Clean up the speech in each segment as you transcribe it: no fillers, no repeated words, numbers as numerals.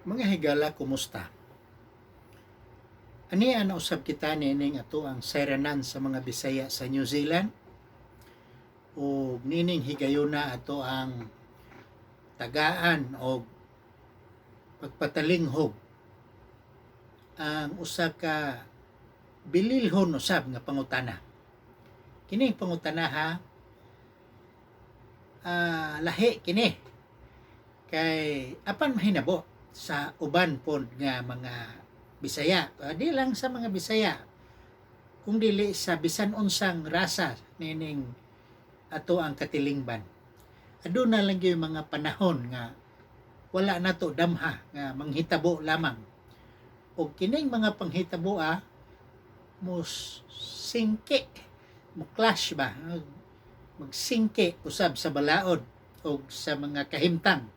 Mga higala, kumusta? Ania na usab kita niining ato ang sayranan sa mga Bisaya sa New Zealand o nining higayuna ato ang tagaan og pagpatalinghog ang usa ka bililhon usab nga pangutana. Kining pangutana ha, lahi kini kay apan mahinabo sa uban pod nga mga Bisaya. Di lang sa mga Bisaya kung dili sa bisan unsang rasa nining ato ang katilingban. Aduna lang gyud mga panahon nga wala nato damha nga manghitabo lamang. Og kining mga panghitabo mo singki, mo clash ba, magsingki usab sa balaod og sa mga kahimtang.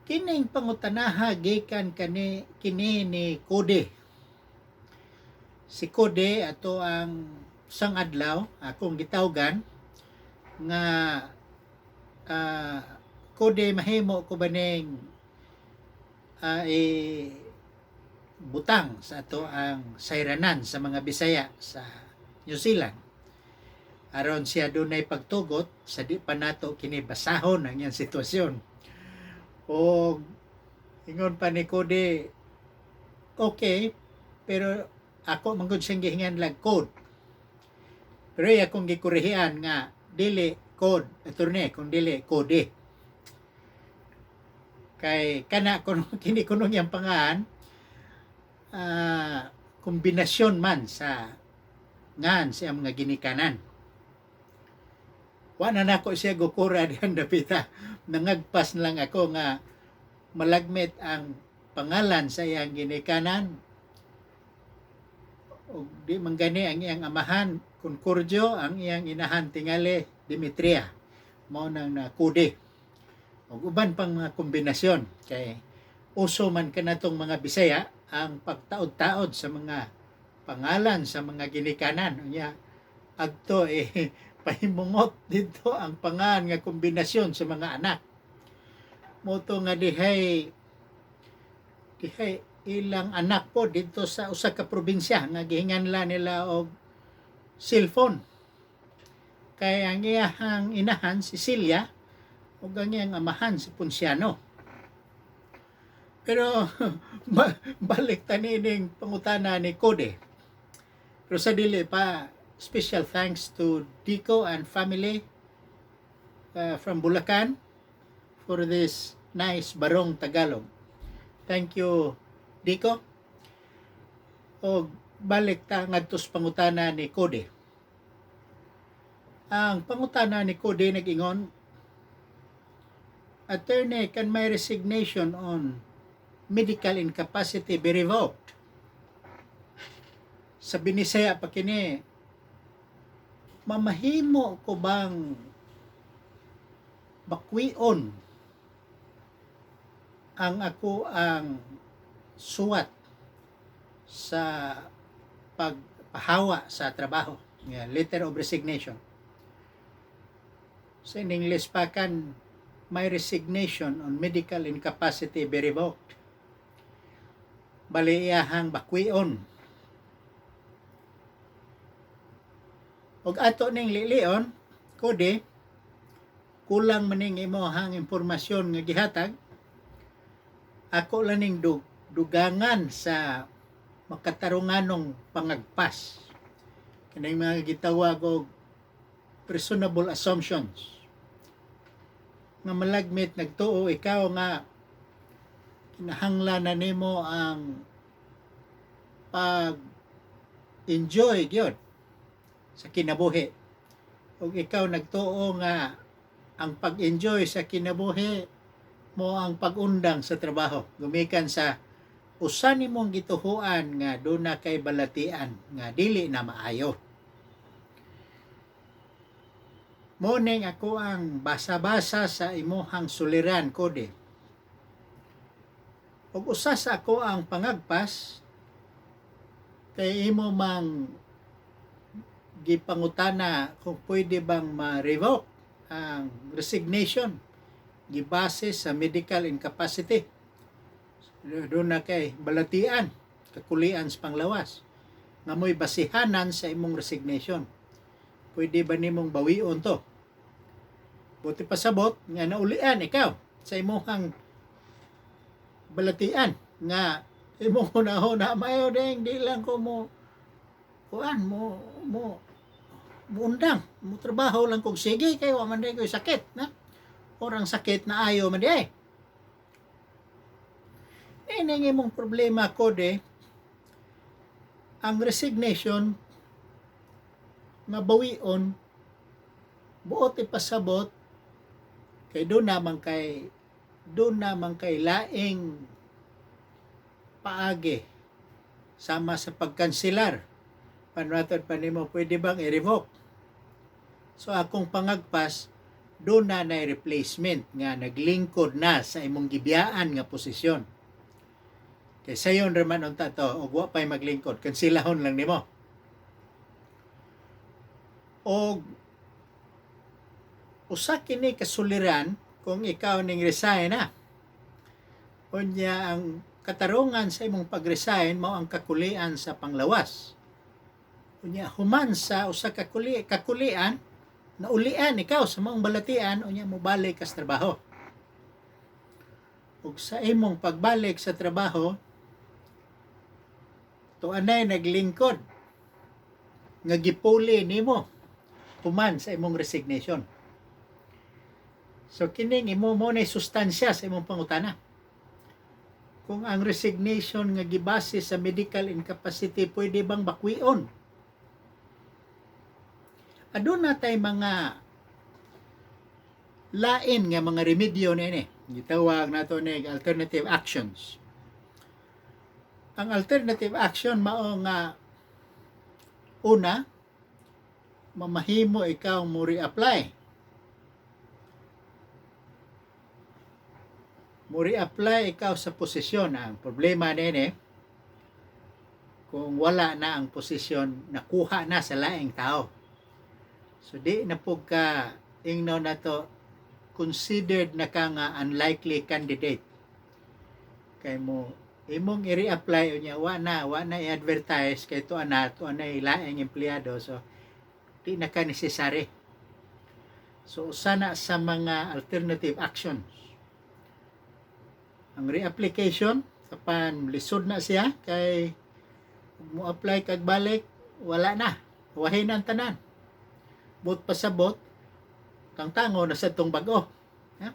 Kining pangutanaha gikan kani kini ni Kode. Si Kode ato ang sang adlaw akong gitawgan nga Kode, mahimo ko ba ning butang sa ato ang sayranan sa mga Bisaya sa New Zealand aron siya dunay pagtugot sa di pa nato kini basahon ang iyang sitwasyon. O ingon pa ni Kode, okay, pero ako man gud siyang gihingan lag code, pero akong gikurihian nga dili code, attorney, kung dili Kode, kay kana kuno kini kunong iyang pangalan kombinasyon man sa ngan sa iyang mga ginikanan. Wa na nako siya gukura diyang dapita. Nangagpas na lang ako nga malagmit ang pangalan sa iyang ginikanan og di man gani ang iyang amahan Concordio, ang iyang inahan tingali Demetria, mao nang nakude ug uban pang mga kombinasyon kay uso man kanatong mga Bisaya ang pagtaod-taod sa mga pangalan sa mga ginikanan. Unya adto eh pahimungot dito ang pangan nga kombinasyon sa mga anak mo to nga dihay dihay ilang anak po dito sa usa ka probinsya nga gihinganla nila og cellphone kay ang iyahang inahan si Celia ug ang iyang amahan si Ponciano. Pero balik ta nining pangutana ni Kode. Pero sa dili pa, special thanks to Dico and family from Bulacan for this nice barong Tagalog. Thank you, Dico. O balik ta ngadto sa pangutana ni Kode. Ang pangutana ni Kode nag-ingon, "Attorney, can my resignation on medical incapacity be revoked?" Sa Binisaya pa kini, mamahimo ko bang bakwion ang ako ang suwat sa pagpahawa sa trabaho nga letter of resignation? Sa in English pa, can my resignation on medical incapacity be revoked? Bali iyahang bakwion. Og ato ning lilion, Kode, kulang maning imohang impormasyon nga gihatag. Ako lang ning dugangan sa makatarunganong pangagpas. Kining mga gitawag og reasonable assumptions. Nga malagmit nagtuo ikaw nga kinahanglan na nimo ang pag enjoy gyud sa kinabuhi. Ug ikaw nagtuo nga ang pag-enjoy sa kinabuhi mo ang pag-undang sa trabaho gumikan sa usa nimong gituhuan nga duna kay balatian nga dili na maayo. Mo ning ako ang basa-basa sa imuhang suliran, Kode. Ug usa sa ako ang pangagpas kay imo mang gipangutana kung pwede bang ma-revoke ang resignation. Gibase sa medical incapacity. Duna kay balatian, kakulian sa panglawas nga mo'y basihanan sa imong resignation. Pwede ba nimong bawion to? Buot ipasabot nga naulian ikaw sa imong balatian nga imong hunahuna, "Mayo ding, di lang ko mo kuan mo mo muundang mo trabaho lang kog sige kay wa man diay ko'y sakit na or ang sakit na ayo man diay." Ini imong problema ko de ang resignation nga bawion, buot ipasabot kay doon naman kay laing paagi sama sa pagkanselar. Panratod pa nimo, pwede bang i-revoke? So akong pangagpas, doon na na replacement nga naglingkod na sa imong gibiyaan nga posisyon. Kay sayon raman unta to og wa pay maglingkod, kansilahon lang nimo. Og usa kini kasuliran kung ikaw ning resign na. Unya ang katarungan sa imong pag-resign mao ang kakulian sa panglawas. Unya human sa usa ka kakulian, naulian ikaw sa maong balatian, unya mobalik ka sa trabaho. Ug sa imong pagbalik sa trabaho, tuanay naglingkod nga gipuli nimo human sa imong resignation. So kining imo mo na sustansya sa imong pangutana. Kung ang resignation nga gibase sa medical incapacity, pwede bang bakwion? Aduna tay mga lain nga mga remedyo niini. Gitawag nato ni alternative actions. Ang alternative action mao nga una, mamahimo ikaw mo reapply. Mo reapply ikaw sa posisyon. Ang problema nini, kung wala na ang posisyon, nakuha na sa laing tao. So di na po ka ingno na to, considered na ka nga unlikely candidate. Kay mo imong i-reapply, unya wa na i-advertise kay tuwa na laing empleyado, so di na ka necessary. So usa na sa mga alternative actions ang reapplication, apan lisod na siya kay mo apply kag balik, wala na, wahin ang tanan. Buot pasabot, tangtango na sa tong bag-o. Ha?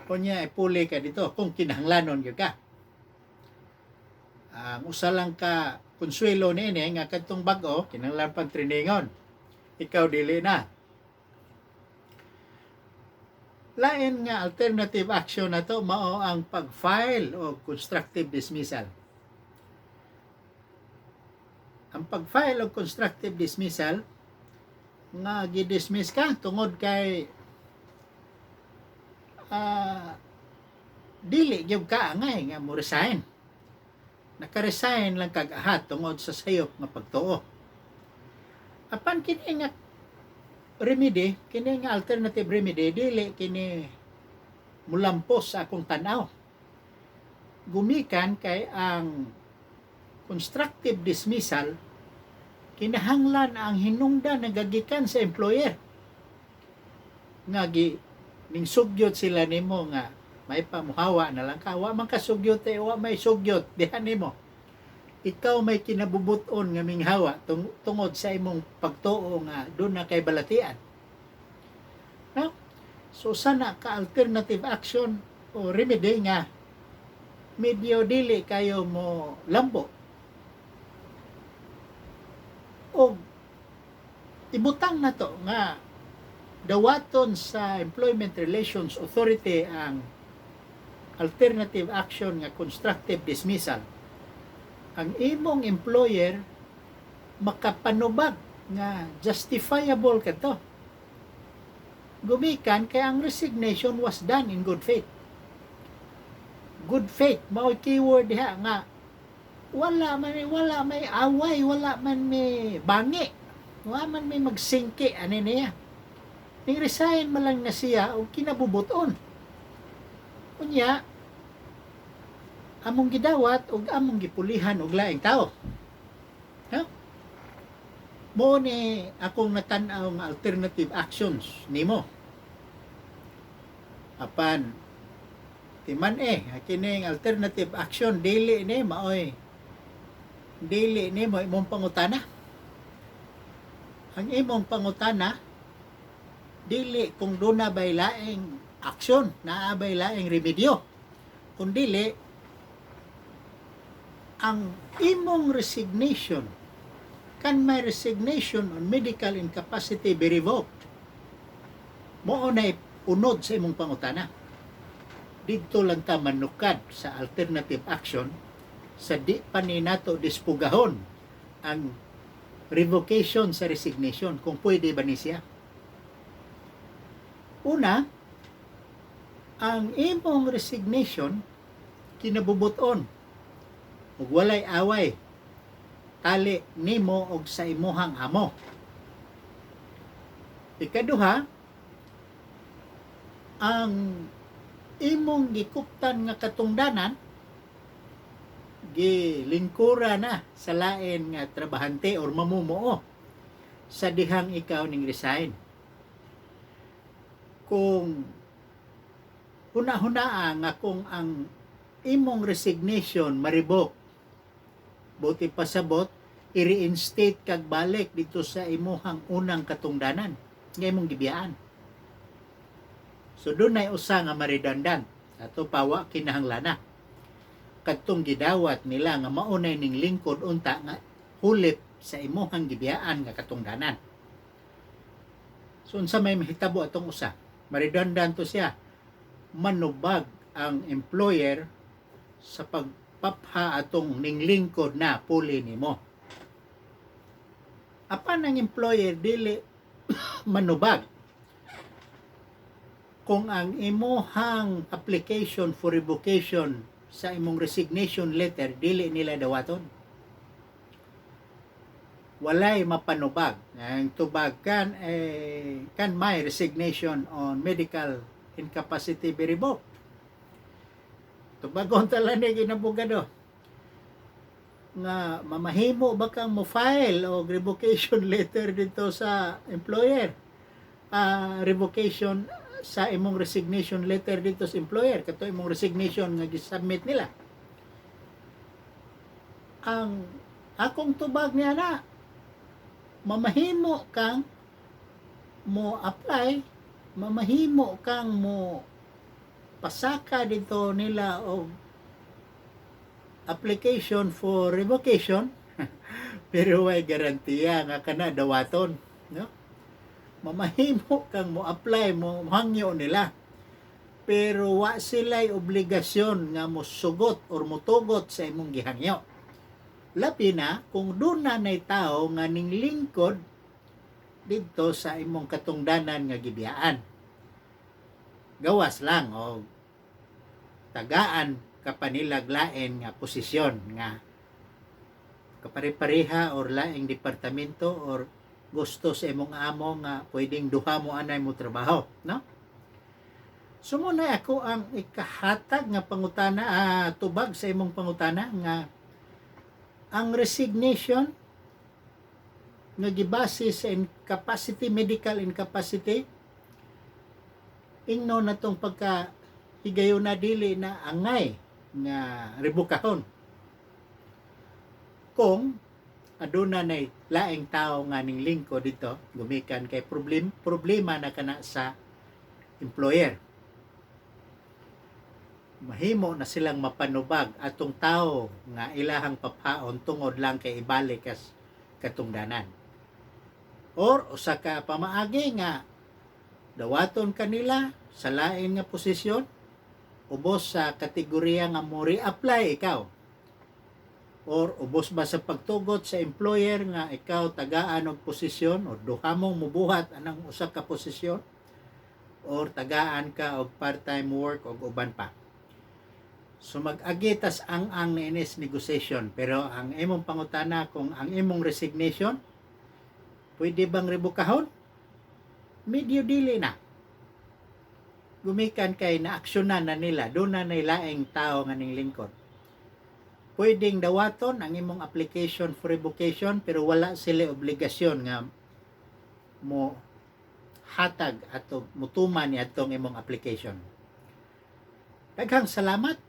Kunya ipuli ka dito kung kinahanglanon gyud ka. Ang usa lang ka konsuelo niini nga kadtong bag-o kinahanglan pang trainingon. Ikaw dili na. Lain nga alternative action na to mao ang pag-file og constructive dismissal. Ang pag-file og constructive dismissal nga gi-dismiss ka tungod kay dili gyud ka angay nga mo resign. Naka-resign lang kag ahat tungod sa sayop nga pagtuo. Apan kini nga remedy, kini nga alternative remedy, dili kini mulampos sa akong tan-aw. Gumikan kay ang constructive dismissal, kinahanglan ang hinungdan nagagikan sa employer nga gi ning sugyot sila nimo nga may pamuhawa na lang ka. Wa man ka sugyot eh, wa may sugyot diha nimo. Ikaw may kinabubuton nga minghawa tungod sa imong pagtuo nga doon na kay balatian, no? So sana ka alternative action o remedy nga medyo dili kayo mo lambo. O ibutang na to nga dawaton sa Employment Relations Authority ang alternative action nga constructive dismissal, ang imong employer makapanubag nga justifiable kadto gumikan kay ang resignation was done in good faith. Good faith mao keyword diha nga wala may away, wala man may bangi, wala man may magsingki ani niya. Ning resign man lang na siya og kinabubuton. Unya, among gidawat og among gipulihan og laing tao. Ha? Mao ni akong natan-aw nga alternative actions nimo. Apan timan eh kining alternative action, dili ni maoy, dili ni mo imong pangutana. Ang imong pangutana dili kung duna bay laing aksyon, naa bay laing remedyo, kun dili ang imong resignation, can my resignation on medical incapacity be revoked? Mao na unod sa imong pangutana. Didto lang ta manukad sa alternative action sa di pa ni nato dispugahon ang revocation sa resignation, kung pwede ba ni siya. Una, ang imong resignation kinabubuton ug walay away tali nimo og sa imuhang amo. Ikaduha, ang imong gikuptan nga katungdanan gilingkura na sa lain nga trabahante or mamumuo sa dihang ikaw ning resign. Kung huna-hunaa nga kung ang imong resignation ma-revoke, buot pasabot i-reinstate kag balik dito sa imuhang unang katungdanan nga imong gibiyaan. So dunay usa nga ma-redundant ato pa, wa kinahanglana kadtong gidawat nila nga maunay ning lingkod unta nga hulip sa imuhang gibiyaan nga katungdanan. So unsa may mahitabo atong usa? Ma-redundant to siya. Manubag ang employer sa pagpapha atong ninglingkod na puli nimo. Apan ang employer dili manubag kung ang imuhang application for revocation sa imong resignation letter dili nila dawaton. Walay mapanubag. Ang tubag kan eh, can my resignation on medical incapacity be revoked? Tubagon tala ni ginabogado nga mamahimo ba kang mo file og revocation letter dito sa employer, revocation sa imong resignation letter dito sa employer, kato imong resignation nga gisubmit nila? Ang akong tubag niya na mamahimo kang mo apply, mamahimo kang mo pasaka dito nila og application for revocation, pero way garantiya nga kana dawaton, no? Mamahimo kang mo apply, mo hangyo nila, pero wa sila'y obligasyon nga mo sugot or motugot sa imong gihangyo, labi na kung duna nay tao nga ninglingkod didto sa imong katungdanan nga gibiyaan, gawas lang og tagaan ka pa nilag lain nga posisyon nga kapare-pareha or laing departamento or gusto sa imong amo nga pwedeng duha mo anay mo trabaho, no? So mao na ako ang ikahatag nga pangutana, tubag sa imong pangutana nga ang resignation nga gibase sa incapacity, medical incapacity, ingno na tong pagka higayon na dili na angay nga rebukahon kung aduna nay laing tao nga ning lingkod dito gumikan, kay problema na kana sa employer. Mahimo na silang mapanubag atong tao nga ilahang paphaon tungod lang kay ibalik kas katungdanan, or usa ka pamaagi nga dawaton kanila sa lain nga posisyon, ubos sa kategorya nga mo re-apply ikaw, or ubos ba sa pagtugot sa employer nga ikaw tagaan og posisyon or duha mong mubuhat anang usa ka posisyon or tagaan ka og part-time work og uban pa. So mag-agi tas ang inis negotiation, pero ang imong pangutana kung ang imong resignation pwede bang rebukahon. Medyo dili na. Gumikan kay naaksyonan na nila, duna na laing tao nga ning lingkod. Pwedeng dawaton ang imong application for revocation, pero wala sila obligasyon nga mo hatag ato, mutuman ni atong imong application. Daghang salamat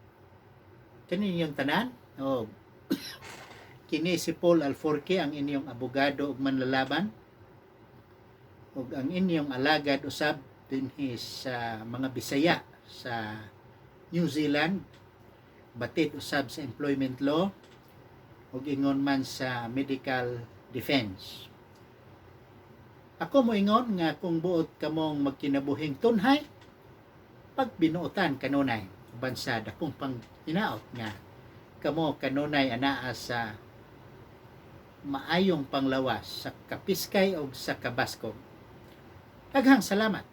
kaninyong tanan. O kini si Paul Alforque, ang inyong abogado ug manlalaban ug ang inyong alagad usab dinhi sa mga Bisaya sa New Zealand, batid usab sa employment law ug ingon man sa medical defense. Ako moingon nga kung buot kamong magkinabuhing tunhay, pagbinuotan kanunay, uban sa dakong panghinaot nga kamo kanunay anaa sa maayong panglawas, sa kapiskay og sa kabaskog. Daghang salamat.